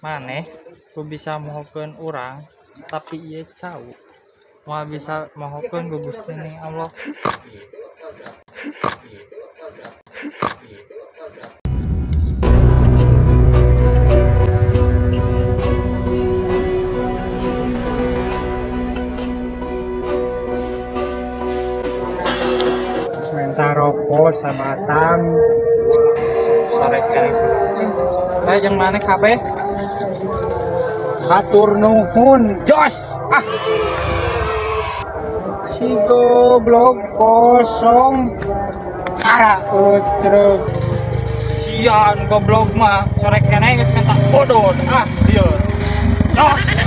Maneh ku bisa mohokeun urang, tapi ieu cau moal bisa mohokeun ku Gusti ning Allah. Minta rokok sabatang. Sore keneh. Bae jeung maneh kabeh. Hatur nuhun, jos. Ah, si goblok kosong cara ucruk. Sian goblok mah, sore keneh geus minta bodor. Ah, dieu. Jos.